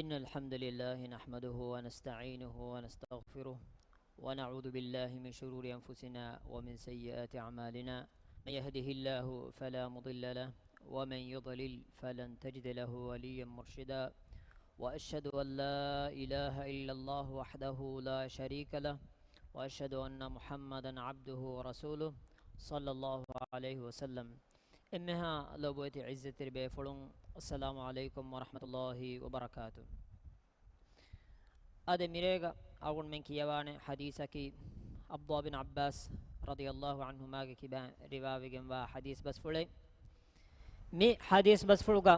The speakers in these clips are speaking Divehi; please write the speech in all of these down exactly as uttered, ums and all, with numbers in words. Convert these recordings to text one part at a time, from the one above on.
إن الحمد لله نحمده ونستعينه ونستغفره، ونعوذ بالله من شرور أنفسنا ومن سيئات أعمالنا. من يهده الله فلا مضل له، ومن يضلل فلن تجد له وليا مرشدا. وأشهد أن لا إله إلا الله وحده لا شريك له، وأشهد أن محمدا عبده ورسوله، صلى الله عليه وسلم. އެންމެހާ ލޮބުވެތި ޢިއްޒަތްތެރި ބޭފުޅުން، އައްސަލާމު ޢަލައިކުމް ވަރަޙްމަތުﷲި ވަބަރަކާތު. އާދެ، މިރޭގަ އަޅުގަނޑުމެން ކިޔަވާނެ ޙަދީޘަކީ، ޢަބްދުﷲ ބިން ޢައްބާސް ރަޟިޔަﷲ ޢަންހުމާގެ ކިބައިން ރިވާވެގެންވާ ޙަދީޘް ބަސްފުޅެއް. މި ޙަދީޘް ބަސްފުޅުގަ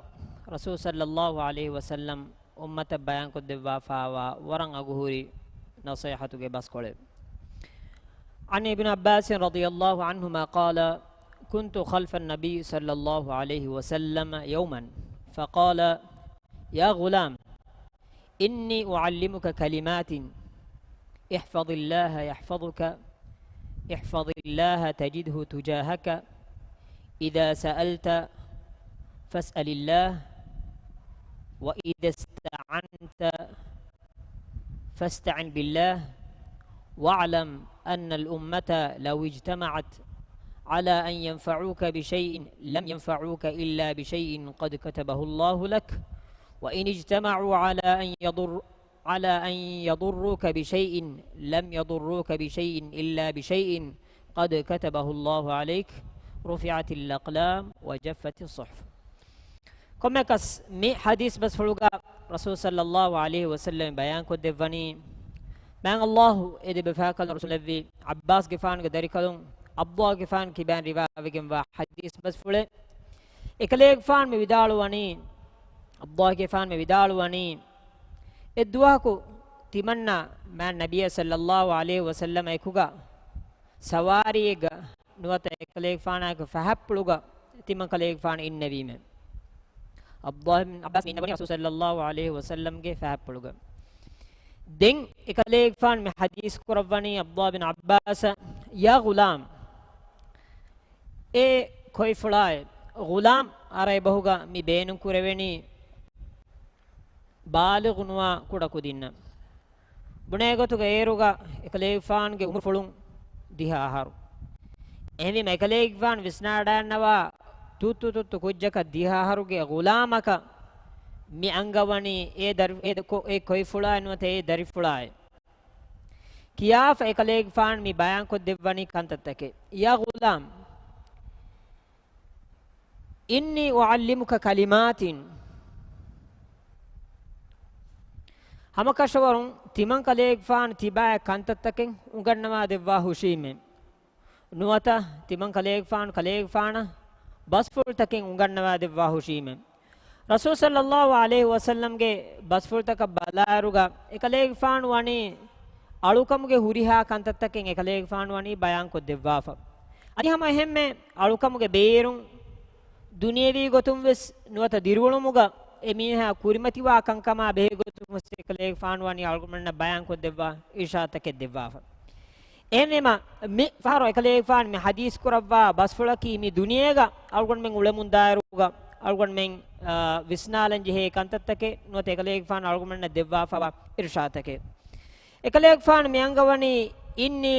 ރަސޫލު ޞައްލަﷲ ޢަލައިހި ވަސައްލަމް އުއްމަތަށް ބަޔާންކޮށްދެއްވާފާވާ ވަރަށް އަގުހުރި ނަޞޭޙަތުގެ ބަސްކޮޅެއް. عن ابن عباس رضي الله عنهما قال: كنت خلف النبي صلى الله عليه وسلم يوما فقال: يا غلام، إني أعلمك كلمات، احفظ الله يحفظك، احفظ الله تجده تجاهك، إذا سألت فاسأل الله، وإذا استعنت فاستعن بالله، واعلم أن الأمة لو اجتمعت على أن ينفعوك بشيء لم ينفعوك إلا بشيء قد كتبه الله لك، وإن اجتمعوا على أن يضر-، على أن يضروك بشيء لم يضروك بشيء إلا بشيء قد كتبه الله عليك، رفعت الأقلام وجفت الصحف. ކޮންމެއަކަސް މި ޙަދީޘް ބަސްފުޅުގަ ރަސޫލު ޞައްލަﷲ ޢަލައިހި ވަސައްލަމް ބަޔާންކޮށްދެއްވަނީ، މާތް ﷲ އެ ދެ ބަފާކަލުން ރަސޫލެއްވި ޢައްބާސްގެފާނުގެ ދަރިކަލުން ޢަބްދުﷲގެފާނު ކިބައިން ރިވާވެގެންވާ ޙަދީޘް ބަސްފުޅެއް. އެކަލޭގެފާނު މި ވިދާޅުވަނީ، ޢަބްދުﷲގެފާނު މި ވިދާޅުވަނީ، އެއްދުވަހަކު ތިމަންނަ މާތް ނަބިއްޔާ ޞައްލަﷲ ޢަލައިހި ވަސައްލަމާ އެކުގަ ސަވާރީއެއްގަ ނުވަތަ އެކަލޭގެފާނާގެ ފަހަތްޕުޅުގަ ތިމަން ކަލޭގެފާނު އިންނެވީމެ. ޢަބްދުﷲ ބިން ޢައްބާސް މި އިންނަވަނީ ރަސޫލު ޞައްލަﷲ ޢަލައިހި ވަސައްލަމްގެ ފަހަތްޕުޅުގަ. ދެން އެކަލޭގެފާނު މި ޙަދީޘް ކުރައްވަނީ ޢަބްދުﷲ ބިން ޢައްބާސަށް، يا غلام، އޭ ކޮއިފުޅާއޭ. ޣުލާމް ޢަރަބި ބަހުގަ މި ބޭނުން ކުރެވެނީ ބާލިޣު ނުވާ ކުޑަކުދިންނަށް. ބުނޭގޮތުގަ އޭރުގަ އެކަލޭގެފާނުގެ އުމުރުފުޅުން ދިހަ އަހަރު. އެހެންވީމަ އެކަލޭގެފާނު ވިސްނާޑާންނަވާ ތުއްތު ތުއްތު ކުއްޖަކަށް ދިހަ އަހަރުގެ ޣުލާމަކަށް މި އަންގަވަނީ އޭ ދަރި-، އޭ ކޮ-، އޭ ކޮއިފުޅާއޭ ނުވަތަ އޭ ދަރިފުޅާއޭ. ކިޔާފަ އެކަލޭގެފާނު މި ބަޔާންކޮށްދެއްވަނީ ކަންތައްތަކެއް. يا غلام، إني أعلمك كلمات. ހަމަކަށަވަރުން ތިމަން ކަލޭގެފާނު ތިބާއަށް ކަންތައްތަކެއް އުނގަންނަވާ ދެއްވާ ހުށީމޭ. ނުވަތަ ތިމަން ކަލޭގެފާނު ކަލޭގެފާނަށް ބަސްފުޅުތަކެއް އުނގަންނަވާ ދެއްވާ ހުށީމޭ. ރަސޫލު ޞައްލަﷲ ޢަލައިހި ވަސައްލަމްގެ ބަސްފުޅުތަކަށް ބަލާއިރުގަ، އެކަލޭގެފާނު ވަނީ އަޅުކަމުގެ ހުރިހާ ކަންތައްތަކެއް އެކަލޭގެފާނު ވަނީ ބަޔާންކޮށްދެއްވާފަ. އަދި ހަމަ އެހެންމެ އަޅުކަމުގެ ބޭރުން ދުނިޔެވީ ގޮތުން ވެސް ނުވަތަ ދިރިއުޅުމުގަ އެ މީހާ ކުރިމަތިވާ ކަންކަމާ ބެހޭ ގޮތުން ވެސް އެކަލޭގެފާނު ވަނީ އަޅުގަނޑުމެންނަށް ބަޔާންކޮށްދެއްވާ އިރުޝާދުތަކެއް ދެއްވާފަ. އެހެންވީމަ، މި ފަހަރު އެކަލޭގެފާނު މި ޙަދީޘް ކުރައްވާ ބަސްފުޅަކީ މި ދުނިޔޭގަ އަޅުގަނޑުމެން އުޅެމުންދާއިރުގަ އަޅުގަނޑުމެން، އާ، ވިސްނާލަން ޖެހޭ ކަންތައްތަކެއް ނުވަތަ އެކަލޭގެފާނު އަޅުގަނޑުމެންނަށް ދެއްވާފަވާ އިރުޝާދުތަކެއް. އެކަލޭގެފާނު މި އަންގަވަނީ، إني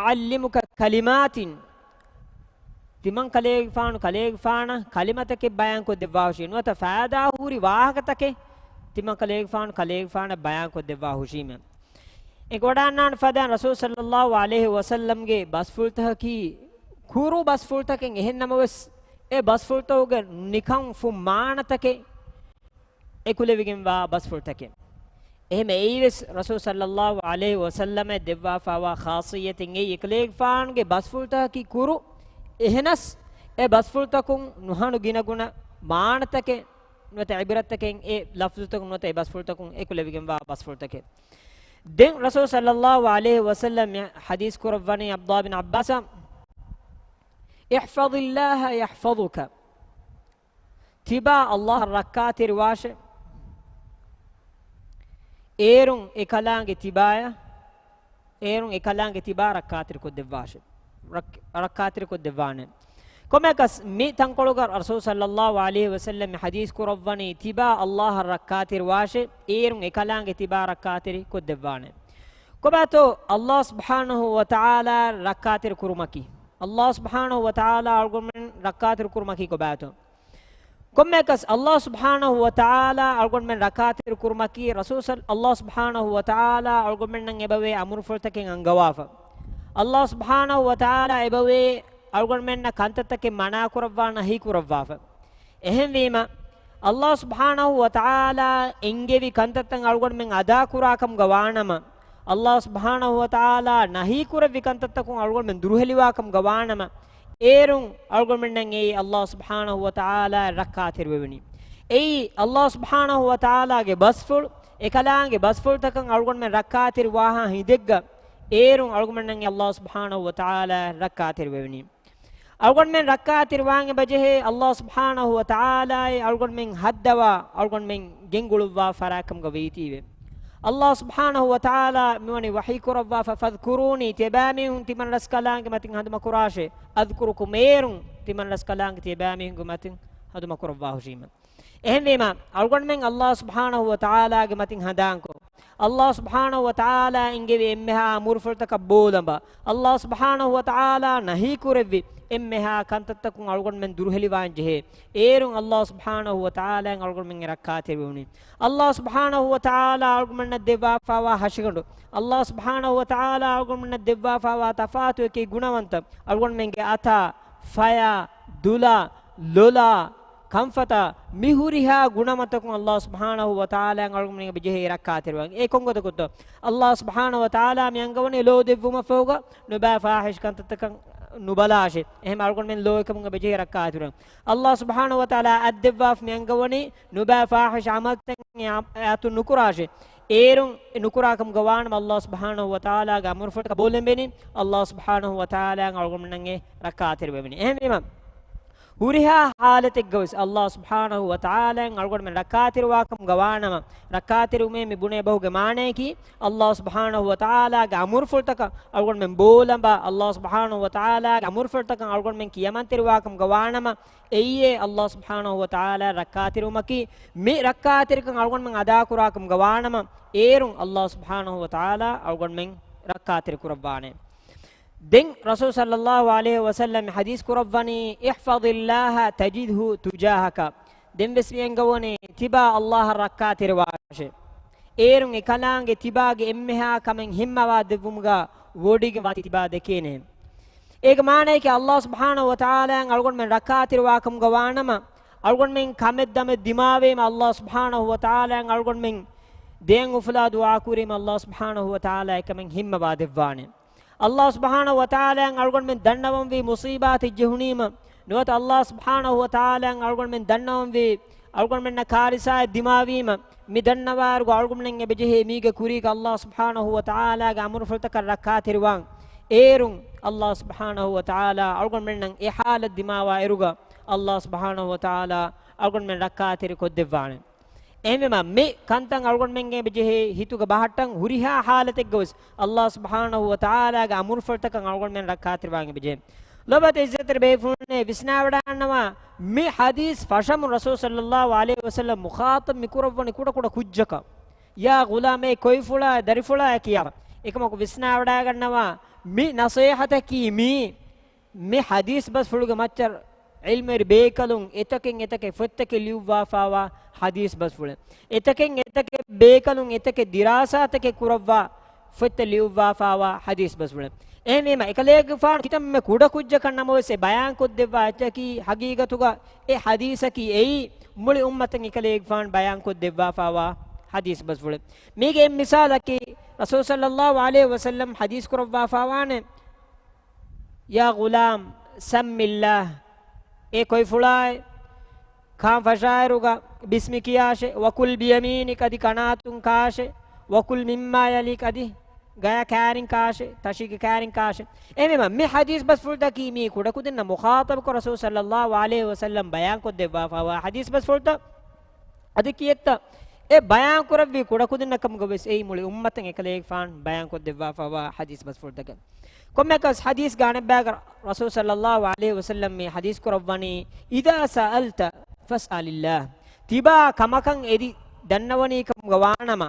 أعلمك كلمات. ތިމަން ކަލޭގެފާނު ކަލޭގެފާނަށް ކަލިމަތަކެއް ބަޔާންކޮށްދެއްވާހުށީ ނުވަތަ ފައިދާ ހުރި ވާހަކަތަކެއް ތިމަން ކަލޭގެފާނު ކަލޭގެފާނަށް ބަޔާންކޮށްދެއްވާ ހުށީމޭ. އެނގިވަޑައިގަންނަވާނެ ފަދައިން ރަސޫލު ޞައްލަﷲ ޢަލައިހި ވަސައްލަމްގެ ބަސްފުޅުތަކަކީ ކުރު ބަސްފުޅުތަކެއް. އެހެން ނަމަވެސް، އެ ބަސްފުޅުތަކުގެ ނިކަން ފުން މާނަތަކެއް އެކުލެވިގެންވާ ބަސްފުޅުތަކެއް. އެހެން އެއީވެސް ރަސޫލު ޞައްލަﷲ ޢަލައިހި ވަސައްލަމަށް ދެއްވާފަވާ ޚާޞިއްޔަތެއް އެއީ. އެކަލޭގެފާނުގެ ބަސްފުޅުތަކަކީ ކުރު، އެހެނަސް އެ ބަސްފުޅުތަކުން ނުހަނު ގިނަގުނަ މާނަތަކެއް ނުވަތަ ޢިބްރަތްތަކެއް އެ ލަފްޒުތަކުން ނުވަތަ އެ ބަސްފުޅުތަކުން އެކުލެވިގެންވާ ބަސްފުޅުތަކެއް. ދެން ރަސޫލު ޞައްލަﷲ ޢަލައިހި ވަސައްލަމަށް ޙަދީޘް ކުރައްވަނީ ޢަބްދުﷲ ބިން ޢައްބާސަށް، احفظ الله يحفظك. ތިބާ ﷲ އަށް ރައްކާތެރިވާށޭ. އޭރުން އެކަލާނގެ ތިބާޔަށް، އޭރުން އެކަލާނގެ ތިބާ ރައްކާތެރިކޮށްދެއްވާށޭ. ރައް-، ރައްކާތެރިކޮށްދެއްވާނެ. ކޮންމެއަކަސް މި ތަންކޮޅުގަ ރަސޫލު ޞައްލައްލާހު ޢަލައިހި ވަސައްލަމް ޙަދީޘް ކުރައްވަނީ ތިބާ ﷲ އަށް ރައްކާތެރިވާށޭ، އޭރުން އެކަލާނގެ ތިބާ ރައްކާތެރި ކޮށްދެއްވާނެ. ކޮބާތޯ ﷲ ސުބްޙާނަހު ވަތަޢާލާ ރައްކާތެރި ކުރުމަކީ؟ ﷲ ސުބްޙާނަހު ވަތަޢާލާ އަޅުގަނޑުމެން ރައްކާތެރި ކުރުމަކީ ކޮބާތޯ؟ ކޮންމެއަކަސް ﷲ ސުބްޙާނަހު ވަތަޢާލާ އަޅުގަނޑުމެން ރައްކާތެރި ކުރުމަކީ، ރަސޫލު ޞައް-، ﷲ ސުބްޙާނަހު ވަތަޢާލާ އަޅުގަނޑުމެންނަށް އެބަވޭ އަމުރުފުޅުތަކެއް އަންގަވާފަ. ﷲ ސުބްޙާނަހު ވަތަޢާލާ އެބަވޭ އަޅުގަނޑުމެންނަށް ކަންތައްތަކެއް މަނާ ކުރައްވާ، ނަހީ ކުރައްވާފަ. އެހެންވީމަ، ﷲ ސުބްޙާނަހު ވަތަޢާލާ އެންގެވި ކަންތައްތައް އަޅުގަނޑުމެން އަދާކުރާކަމުގަ ވާނަމަ، ﷲ ސުބްޙާނަހު ވަތަޢާލާ ނަހީ ކުރެއްވި ކަންތައްތަކުން އަޅުގަނޑުމެން ދުރުހެލިވާކަމުގަ ވާނަމަ، އޭރުން އަޅުގަނޑުމެންނަށް އެއީ ﷲ ސުބްޙާނަހު ވަތަޢާލާ ރައްކާތެރިވެވެނީ. އެއީ ﷲ ސުބްޙާނަހު ވަތަޢާލާގެ ބަސްފުޅު، އެކަލާނގެ ބަސްފުޅުތަކަށް އަޅުގަނޑުމެން ރައްކާތެރި ވާހާ ހިނދެއްގަ، އޭރުން އަޅުގަނޑުމެންނަށް ﷲ ސުބްޙާނަހު ވަތަޢާލާ ރައްކާތެރިވެވެނީ. އަޅުގަނޑުމެން ރައްކާތެރިވާން އެބަޖެހޭ، ﷲ ސުބްޙާނަހު ވަތަޢާލާއި އަޅުގަނޑުމެން ހައްދަވާ، އަޅުގަނޑުމެން ގެންގުޅުއްވާ ފަރާތްކަމުގަ ވީތީވެ. ﷲ ސުބްޙާނަހު ވަތަޢާލާ މިވަނީ ވަޙީ ކުރައްވާފަ، "ފަޛްކުރޫނީ"، ތިޔަބައިމީހުން ތިމަންރަސްކަލާނގެ މަތިން ހަނދުމަކުރާށޭ، "އަޛްކުރުކުމް"، އޭރުން ތިމަންރަސްކަލާނގެ ތިޔަބައިމީހުންގެ މަތިން ހަނދުމަކުރައްވާހުށީމަ. އެހެންވީމަ، އަޅުގަނޑުމެން ﷲ ސުބްޙާނަހު ވަތަޢާލާގެ މަތިން ހަނދާންކޮށް، ﷲ ސުބްޙާނަހު ވަތަޢާލާ އެންގެވި އެންމެހާ އަމުރުފުޅުތަކަށް ބޯލަނބަ، ﷲ ސުބްޙާނަހު ވަތަޢާލާ ނަހީކުރެއްވި އެންމެހާ ކަންތައްތަކުން އަޅުގަނޑުމެން ދުރުހެލިވާން ޖެހޭ. އޭރުން ﷲ ސުބްޙާނަހު ވަތަޢާލާއިން އަޅުގަނޑުމެން ރައްކާތެރިވެވުނީ. ﷲ ސުބްޙާނަހު ވަތަޢާލާ އަޅުގަނޑުމެންނަށް ދެއްވާފައިވާ ހަށިގަނޑު، ﷲ ސުބްޙާނަހު ވަތަޢާލާ އަޅުގަނޑުމެންނަށް ދެއްވާފައިވާ ތަފާތު އެކި ގުނަވަންތަ، އަޅުގަނޑުމެންގެ އަތާ، ފަޔާ، ދުލާ، ލޮލާ، ކަންފަތާ، މި ހުރިހާ ގުނަވަންތަކުން ﷲ ސުބްޙާނަހު ވަތަޢާލާއިން އަޅުގަނޑުމެން އެބަޖެހޭ ރައްކާތެރިވާން. އެ ކޮންގޮތަކުތޯ؟ ﷲ ސުބްޙާނަހު ވަތަޢާލާ މި އަންގަވަނީ ލޯ ދެއްވުމަށްފަހުގަ ނުބައި ފާޙިޝް ކަންތައްތަކަށް ނުބަލާށޭ. އެހެން އަޅުގަނޑުމެން ލޯ އެކަމުން އެބަޖެހޭ ރައްކާތެރިވާން. ﷲ ސުބްޙާނަހު ވަތަޢާލާ އަތްދެއްވާފަ މި އަންގަވަނީ ނުބައި ފާޙިޝް ޢަމަލުތައް އެ އަތުން ނުކުރާށޭ. އޭރުން އެ ނުކުރާކަމުގަ ވާނަމަ، ﷲ ސުބްޙާނަހު ވަތަޢާލާގެ އަމުރުފުޅުތަކަށް ބޯލެނބެނީ، ﷲ ސުބްޙާނަހު ވަތަޢާލާއިން އަޅުގަނޑުމެންނަށް އެ ރައްކާތެރިވެވެނީ. އެހެންވީމަ، ހުރިހާ ޙާލަތެއްގަވެސް ﷲ ސުބްޙާނަހު ވަތަޢާލާއިން އަޅުގަނޑުމެން ރައްކާތެރިވާކަމުގަ ވާނަމަ، ރައްކާތެރިވުމޭ މި ބުނޭ ބަހުގެ މާނަޔަކީ، ﷲ ސުބްޙާނަހު ވަތަޢާލާގެ އަމުރުފުޅުތަކަށް އަޅުގަނޑުމެން ބޯލަނބާ، ﷲ ސުބްޙާނަހު ވަތަޢާލާގެ އަމުރުފުޅުތަކަށް އަޅުގަނޑުމެން ކިޔަމަންތެރިވާކަމުގަ ވާނަމަ، އެއީ ﷲ ސުބްޙާނަހު ވަތަޢާލާ ރައްކާތެރިވުމަކީ. މި ރައްކާތެރިކަން އަޅުގަނޑުމެން އަދާކުރާކަމުގަ ވާނަމަ، އޭރުން ﷲ ސުބްޙާނަހު ވަތަޢާލާ އަޅުގަނޑުމެން ރައްކާތެރި ކުރައްވާނެ. ދެން ރަސޫލު ޞައްލައްލާހު ޢަލައިހި ވަސައްލަމް ޙަދީޘް ކުރައްވަނީ، "احفظ الله تجده تجاهك." ދެންވެސް މި އެންގަވަނީ، ތިބާ ﷲ އަށް ރައްކާތެރިވާށޭ. އޭރުން އެކަލާނގެ ތިބާގެ އެންމެހާ ކަމެއް ހިންމަވާ ދެއްވުމުގަ ވޮޑިގެން ވާތީ ތިބާ ދެކޭނެ. އޭގެ މާނަޔަކީ، ﷲ ސުބްޙާނަހު ވަތަޢާލާއިން އަޅުގަނޑުމެން ރައްކާތެރިވާކަމުގަ ވާނަމަ، އަޅުގަނޑުމެން ކަމެއް ދަމެއް ދިމާވީމަ، ﷲ ސުބްޙާނަހު ވަތަޢާލާއިން އަޅުގަނޑުމެން ދެއަތް އުފުލާ ދުޢާ ކުރީމަ، ﷲ ސުބްޙާނަހު ވަތަޢާލާ އެކަމެއް ހިންމަވާ ދެއްވާނެ. ﷲ ސުބްޙާނަހު ވަތަޢާލާއިން އަޅުގަނޑުމެން ދަންނަވަންވީ މުޞީބާތެއް ޖެހުނީމަ، ނުވަތަ ﷲ ސުބްޙާނަހު ވަތަޢާލާއިން އަޅުގަނޑުމެން ދަންނަވަންވީ އަޅުގަނޑުމެންނަށް ކާރިސާއެއް ދިމާވީމަ، މި ދަންނަވާއިރުގަ އަޅުގަނޑުމެން އެބަޖެހޭ މީގެ ކުރީގަ ﷲ ސުބްޙާނަހު ވަތަޢާލާގެ އަމުރުފުޅުތަކަށް ރައްކާތެރިވާން. އޭރުން ﷲ ސުބްޙާނަހު ވަތަޢާލާ އަޅުގަނޑުމެންނަށް އެ ޙާލަތް ދިމާވާ އިރުގަ ﷲ ސުބްޙާނަހު ވަތަޢާލާ އަޅުގަނޑުމެން ރައްކާތެރި ކޮށްދެއްވާނެ. އެހެންވީމަ، މި ކަންތައް އަޅުގަނޑުމެންގެ އެބަޖެހޭ ހިތުގަ ބަހައްޓަން ހުރިހާ ޙާލަތެއްގަވެސް ﷲ ސުބްޙާނަހު ވަތަޢާލާގެ އަމުރުފުޅުތަކަށް އަޅުގަނޑުމެން ރައްކާތެރިވާން އެބަޖެހޭ. ލޮބުވެތި ޢިއްޒަތްތެރި ބޭފުޅުންނޭ، ވިސްނާވަޑައިގަންނަވާ، މި ޙަދީޘް ފަށަމުން ރަސޫލު ޞައްލައްލާހު ޢަލައިހި ވަސައްލަމް މުޚާޠަބް މިކުރައްވަނީ ކުޑަކުޑަ ކުއްޖަކަށް. ޔާ ޣުލާމް، އޭ ކޮއިފުޅާ، ދަރިފުޅާ ކިޔާ. އެކަމަކު ވިސްނާވަޑައިގަންނަވާ، މި ނަޞޭޙަތަކީ މީ، މި ޙަދީޘް ބަސްފުޅުގެ މައްޗަށް ޢިލްމުވެރި ބޭކަލުން އެތަކެއް އެތަކެއް ފޮތްތަކެއް ލިޔުއްވާފާވާ ޙަދީޘް ބަސްފުޅެއް. އެތަކެއް އެތަކެއް ބޭކަލުން އެތަކެއް ދިރާސާތަކެއް ކުރައްވާ ފޮތްތައް ލިޔުއްވާފާވާ ޙަދީޘް ބަސްފުޅެއް. އެހެންވީމަ، އެކަލޭގެފާނު ކިތަންމެ ކުޑަ ކުއްޖަކަށް ނަމަވެސް އެ ބަޔާންކޮށްދެއްވާ އެއްޗަކީ، ޙަޤީޤަތުގަ އެ ޙަދީޘަކީ އެއީ މުޅި އުއްމަތަށް އެކަލޭގެފާނު ބަޔާންކޮށްދެއްވާފާވާ ޙަދީޘް ބަސްފުޅެއް. މީގެ އެއް މިސާލަކީ، ރަސޫލު ޞައްލައްލާހު ޢަލައިހި ވަސައްލަމް ޙަދީޘް ކުރައްވާފާވާނެ، ޔާ ޣުލާމް، ސައްމިއްލާހް. އޭ ކޮއިފުޅާއޭ، ކާން ފަށާއިރުގަ ބިސްމި ކިޔާށޭ، ވަކުލް ބިޔަމީނިކް، އަދި ކަނާތުން ކާށޭ، ވަކުލް މިއްމާ ޔަލީކް، އަދި ގަޔަށް ކައިރިން ކާށޭ، ތަށީގެ ކައިރިން ކާށޭ. އެހެންވީމަ، މި ޙަދީޘް ބަސްފުޅުތަކީ މީ ކުޑަކުދިންނަށް މުޚާޠަބުކޮށް ރަސޫލު ޞައްލައްލާހު ޢަލައިހި ވަސައްލަމް ބަޔާންކޮށްދެއްވާފާވާ ޙަދީޘް ބަސްފުޅުތައް. އަދި ކިއެއްތަ؟ އެ ބަޔާން ކުރެއްވި ކުޑަކުދިންނަކަމުގަ ވެސް އެއީ މުޅި އުއްމަތަށް އެކަލޭގެފާނު ބަޔާން ކޮށްދެއްވާފައިވާ ޙަދީޘް ބަސްފުޅުތަކެއް. ކޮންމެއަކަސް ޙަދީޘްގެ އަނެއްބަޔަކަށް ރަސޫލު ޞައްލައްލާހު ޢަލައިހި ވަސައްލަމް މި ޙަދީޘް ކުރައްވަނީ، "إذا سألت فاسأل الله." ތިބާ ކަމަކަށް އެދި ދަންނަވަނީ ކަމުގަ ވާނަމަ،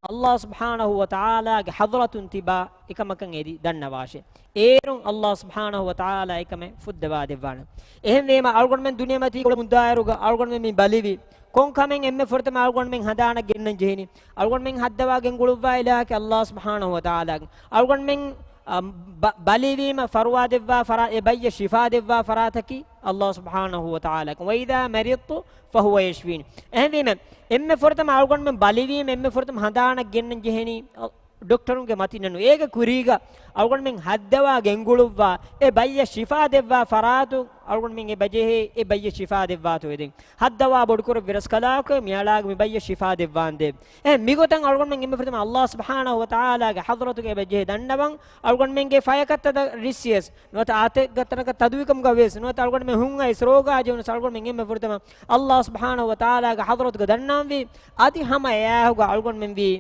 ﷲ ސުބްޙާނަހޫ ވަތަޢާލާގެ ޙަޟްރަތުން ތިބާ އެކަމަކަށް އެދި ދަންނަވާށޭ. އޭރުން ﷲ ސުބްޙާނަހޫ ވަތަޢާލާ އެކަމެއް ފުއްދަވާ ދެއްވާނެ. އެހެންވީމަ، އަޅުގަނޑުމެން ދުނިޔެމަތީ ކުޅަމުންދާއިރުގަ އަޅުގަނޑުމެން މި ބަލިވި ކޮން ކަމެއް އެންމެ ފުރަތަމަ އަޅުގަނޑުމެން ހަނދާނަށް ގެންނަން ޖެހެނީ؟ އަޅުގަނޑުމެން ހައްދަވާ ގެންގުޅުއްވާ އިލާހަކީ ﷲ ސުބްޙާނަހޫ ވަތަޢާލާ. އަޅުގަނޑުމެން، އަ، ބަ-، ބަލިވީމަ ފަރުވާ ދެއްވާ ފަރާ-، އެ ބައްޔަށް ޝިފާ ދެއްވާ ފަރާތަކީ ﷲ ސުބްޙާނަހޫ ވަތަޢާލާ. "وإذا مرضت فهو يشفين." އެހެންވީމަ، އެންމެ ފުރަތަމަ އަޅުގަނޑުމެން ބަލިވީމަ އެންމެ ފުރަތަމަ ހަނދާނަށް ގެންނަން ޖެހެނީ، އަ، ޑޮކްޓަރުންގެ މަތިން ނޫން. އޭގެ ކުރީގަ އަޅުގަނޑުމެން ހައްދަވާ ގެންގުޅުއްވާ އެ ބައްޔަށް ޝިފާ ދެއްވާ ފަރާތުން އަޅުގަނޑުމެން އެބަޖެހޭ އެ ބައްޔަށް ޝިފާ ދެއްވާތޯ އެދެން. ހައްދަވާ ބޮޑުކުރެއްވި ރަސްކަލާކޮ މިއަޅާގެ މި ބައްޔަށް ޝިފާ ދެއްވާނދޭ. އެ މިގޮތަށް އަޅުގަނޑުމެން އެންމެ ފުރަތަމަ ﷲ ސުބްޙާނަހޫ ވަތަޢާލާގެ ޙަޟްރަތުގަ އެބަޖެހޭ ދަންނަވަން. އަޅުގަނޑުމެންގެ ފަޔަކަށް ތަދަށް ރިއްސިޔަސް ނުވަތަ އާތެއްގަ ތަނަކަށް ތަދުވިކަމުގަ ވެސް ނުވަތަ އަޅުގަނޑުމެން ހުން އައިސް ރޯގާ ޖެހުނަސް އަޅުގަނޑުމެން އެންމެ ފުރަތަމަ ﷲ ސުބްޙާނަހޫ ވަތަޢާލާގެ ޙަޟްރަތުގަ ދަންނަވަންވީ. އަދި ހަމަ އެއާހުގަ އަޅުގަނޑުމެން ވީ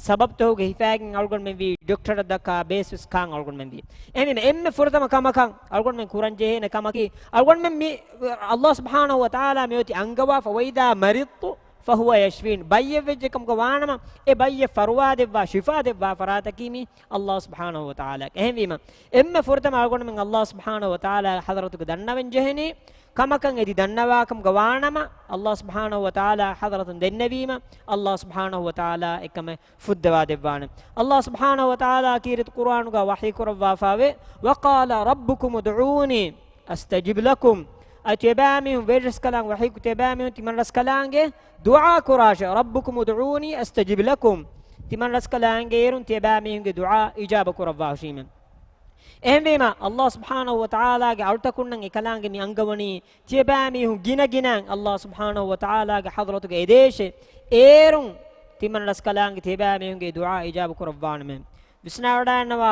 ސަބަބުތަކުގަ ހިފައިގެން އަޅުގަނޑުމެން ވީ ޑޮކްޓަރަށް ދައްކާ ބޭސްވެސް ކާން އަޅުގަނޑުމެން ވީ. އެހެންވީމަ އެންމެ ފުރަތަމަ ކަމަކަށް އަޅުގަނޑުމެން ކުރަން ޖެހޭނެ ކަމަކީ، އަޅުގަނޑުމެން މި ﷲ ސުބްޙާނަހޫ ވަތަޢާލާ މިއޮތީ އަންގަވާފަ، "وإذا مرضت فهو يشفين." ބައްޔެއް ވެއްޖެ ކަމުގަ ވާނަމަ، އެ ބައްޔަށް ފަރުވާ ދެއްވާ، ޝިފާ ދެއްވާ ފަރާތަކީ މި ﷲ ސުބްޙާނަހޫ ވަތަޢާލާ. އެހެންވީމަ، އެންމެ ފުރަތަމަ އަޅުގަނޑުމެން ﷲ ސުބްޙާނަހޫ ވަތަޢާލާ ޙަޟްރަތުގަ ދަންނަވަން ޖެހެނީ، ކަމަކަށް އެދި ދަންނަވާ ކަމުގަ ވާނަމަ، ﷲ ސުބްޙާނަހޫ ވަތަޢާލާ ޙަޟްރަތުން ދެންނެވީމަ، ﷲ ސުބްޙާނަހޫ ވަތަޢާލާ އެކަމެއް ފުއްދަވާ ދެއްވާނެ. ﷲ ސުބްޙާނަހޫ ވަތަޢާލާ ކީރިތި ޤުރްއާނުގަ ވަޙީ ކުރައްވާފައިވޭ، "وقال ربكم ادعوني أستجب لكم." އަދި ތިޔަބައިމީހުން ވެރިރަސްކަލާނގެ ވަޙީކުރި ތިޔަބައިމީހުން ތިމަންރަސްކަލާނގެ ދުޢާ ކުރާށޭ. "ربكم ادعوني أستجب لكم." ތިމަންރަސްކަލާނގެ އޭރުން ތިޔަބައިމީހުންގެ ދުޢާ އިޖާބަ ކުރައްވާހުށީމެ. އެހެންވީމަ، ﷲ ސުބްޙާނަހޫ ވަތަޢާލާގެ އަޅުތަކުންނަށް އެކަލާނގެ މި އަންގަވަނީ، ތިޔަބައިމީހުން ގިނަގިނައިން ﷲ ސުބްޙާނަހޫ ވަތަޢާލާގެ ޙަޟްރަތުގަ އެދޭށޭ، އޭރުން ތިމަންރަސްކަލާނގެ ތިޔަބައިމީހުންގެ ދުޢާ އިޖާބަ ކުރައްވާނަމޭ. ވިސްނާވަޑައިންނަވާ،